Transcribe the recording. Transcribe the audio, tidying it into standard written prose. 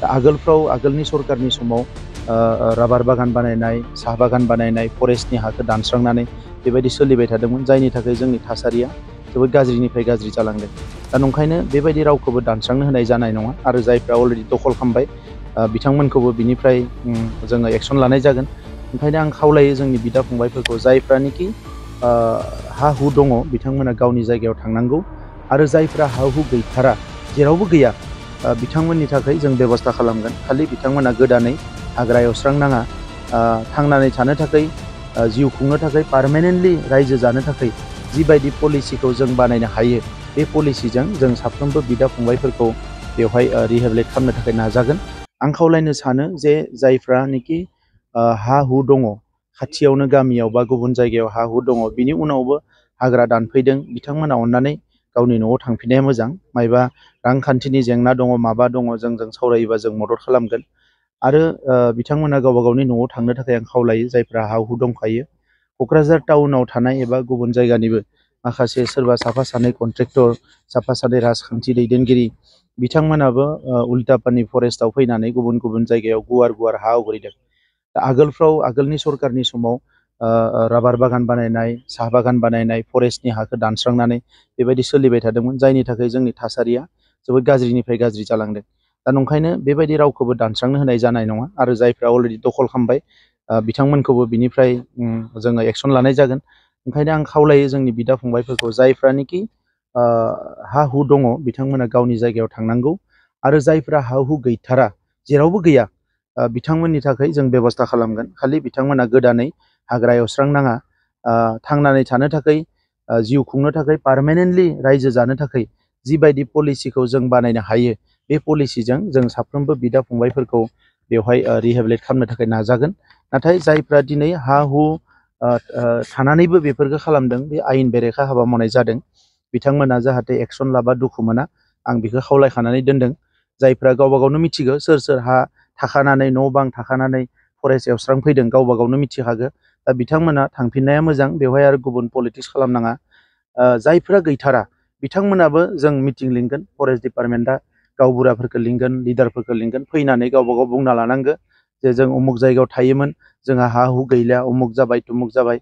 आगोलफ्राव आगोलनि सरकारनि समाव राबार बागान बानायनाय, साहा बागान बानायनाय, फरेस्टनि हाखौ दानस्रांनानै बेबायदि सोलिबाय थादोंमोन, जायनि थाखाय जोंनि थासारिया जोबोद गाज्रिनिफ्राय गाज्रि जालांदों। दा नंखायनो बेबायदि रावखौबो दानस्रांनो होनाय जानाय नङा आरो जायफ्रा अलरेडि दखल खालामबाय बिथांमोनखौबो बिनिफ्राय जोङो एक्सन लानाय जागोन। ओंखायनो आं खावलायो जोंनि बिदा फंबायफोरखौ जायफ्रानोखि हा हु दङ बिथांमोना गावनि जायगायाव थांनांगौ आरो जायफ्रा हा हु गैथारा, जेरावबो गैया, बिथांमोननि थाखाय जों बेबस्था खालामगोन। खालि बिथांमोना गोदानै हाग्रा एवस्रांनाङा, थांनानै थानो थाखाय, जिउ खुंनो थाखाय, पार्मानेन्टलि रायजो जानो थाखाय जिबायदि पलिसिखौ जों बानायनो हायो बे पलिसिजों जों साफ्रोमबो बिदा फंबायफोरखौ बेवहाय रिहेबिलिट खालामनो थाखाय नाजागोन। आं खावलायनो सानो जे जायफ्रानोखि हा हु दङ, खाथियावनो गामियाव बा गुबुन जायगायाव हा हु दङ, बिनि उनावबो हाग्रा दानफैदों, बिथांमोना अननानै गावनि न'आव थांफिननाया मोजां। मायबा रांखान्थिनि जेंना दङ, माबा दङ, जोंजों सावरायोबा जों मदद खालामगोन। आरो बिथांमोना गावबा गावनि न'आव थांनो थाखाय आं खावलायो जायफ्रा हा हु दंखायो। क'क्राझार टाउनाव थानाय एबा गुबुन जायगानिबो माखासे सोरबा साफा सानै कन्ट्रेक्टर, साफा सानै राजखान्थि दैदेनगिरि बिथांमोनाबो उल्टापानि फरेस्टआव फैनानै गुबुन गुबुन जायगायाव गुवार गुवार हा आवग्रिदों। दा आगोलफ्राव आगोलनि सरकारनि समाव राबार बागान बानायनाय, साहा बागान बानायनाय, फरेस्टनि हाखौ दानस्रांनानै बेबायदि सोलिबाय थादोंमोन, जायनि थाखाय जोंनि थासारिया जोबोद गाज्रिनिफ्राय गाज्रि जालांदों। दा नंखायनो बेबायदि रावखौबो दानस्रांनो होनाय जानाय नङा आरो जायफ्रा अलरेडि दखल खालामबाय बिथांमोनखौबो बिनिफ्राय जोङो एक्सन लानाय जागोन। ओंखायनो आं खावलायो जोंनि बिदा फंबायफोरखौ जायफ्रानोखि हा हु दङ बिथांमोना गावनि जायगायाव थांनांगौ आरो जायफ्रा हा हु गैथारा, जेरावबो गैया, बिथांमोननि थाखाय जों बेबस्था खालामगोन। खालि बिथांमोना गोदानै हाग्रा एवस्रांनाङा, थांनानै थानो थाखाय, जिउ खुंनो थाखाय, पार्मानेन्टलि रायजो जानो थाखाय जिबायदि पलिसिखौ जों बानायनो हायो बे पलिसिजों जों साफ्रोमबो बिदा फंबायफोरखौ बेवहाय रिहेबिलिट खालामनो थाखाय नाजागोन। नाथाय जायफ्रा दिनै हा हु थानानैबो बेफोरखौ खालामदों, बे आयेन बेरेखा हाबा मावनाय जादों, बिथांमोना जाहाथे एक्सन लाबा दुखु मोना, आं बेखौ खावलायखानानै दोनदों। जायफ्रा गावबा गावनो मिथिगौ सोर सोर हा थाखानानै, न' बां थाखानानै फरेस्ट एवस्रांफैदों, गावबा गावनो मिथिखागौ। दा बिथांमोना थांफिननाया मोजां, बेवहाय आरो गुबुन पलिटिक्स खालामनाङा। जायफ्रा गैथारा बिथांमोनाबो जों मिटिं लिंगोन, फरेस्ट डिपार्टमेन्टआ गावबुराफोरखौ लिंगोन, लिडारफोरखौ लिंगोन, फैनानै गावबा गाव बुंना लानांगौ जे जों उमुक जायगायाव थायोमोन, जोंहा हा हु गैला, उमुक जाबाय, तुमुक जाबाय।